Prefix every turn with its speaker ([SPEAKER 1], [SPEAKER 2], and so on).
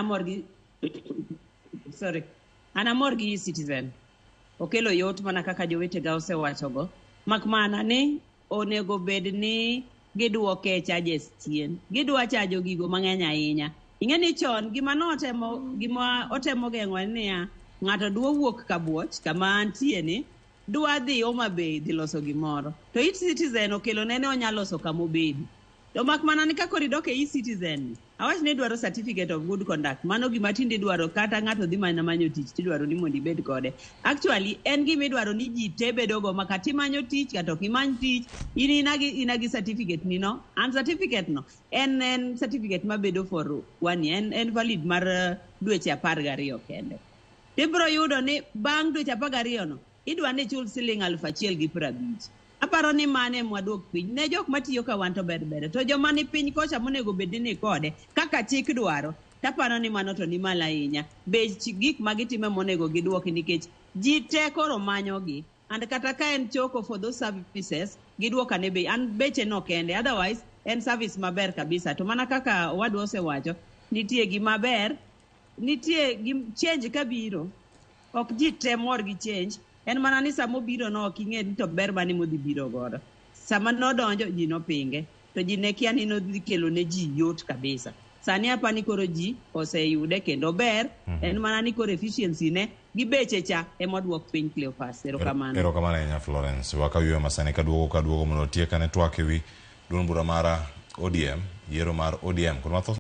[SPEAKER 1] amor gi sorry. An amor gi e-citizen. Okelo yot mana kaka jowetega osewachogo. Mak mana ni onego bed ni giduoke charges chien. Gidwa chajo gigo mang'eny ahinya. Ing'e ni chon gima notemo gima otemo geng'o en niya, ng'ato dwa wuok Kabuoch kama antie ni, dwa dhi Homa Bay dhi loso gimoro. To e-citizen okelo ne ni onya loso kama obedi. To mak mana ni ka koro idok e e-citizen ni, awach ni idwaro certificate of good conduct. Mano gima tinde idwaro kata ng'ato dhi mana manyo tich tidwaro ni mondo ibed kode. Actually en gima idwaro ni ji te bedogo ma kata imanyo tich kata ok imany tich, in ina gi ina gi certificate ni no. And certificate no en en certificate mabedo for one year. En, en valid mar dweche 12 kende. Tibiro yudo ni bang' dweche 12 no, idwa ni ichul siling 1050. Aparo ni mano ema waduok piny. Ne jok matiyo ka wan to ber ber. To joma ni piny kocha monego bed ni kode, kaka chik dwaro, taparo ni mano to ni malo ahinya. Bech gik ma gitimo monego giduoki nikech ji te koro manyogi. And kata ka en choko for those services, giduok ane bei. An beche no kende. Otherwise, en service maber kabisa. To mana kaka owadwa osewacho, nitie gima ber, nitie change kabiro. Ok ji te mor gi change. En mana ni sama obiro no ok ing'e ni to ber mane modhi biro godo. Sama nodonjo ji nopinge. To ji ne kia ni nodhi kelo ne ji yot kabisa. Sani apa ni koro ji oseyude kendo ber. En mana ni koro efficiency ne gi beche cha ema oduok piny Cleophas. Erokamano.
[SPEAKER 2] Erokamano ahinya Florence. Wakaw masani kaduogo kaduogo mondo watiek ane twak ewi duond bura mar ODM, yiero mar ODM. Kod mathoth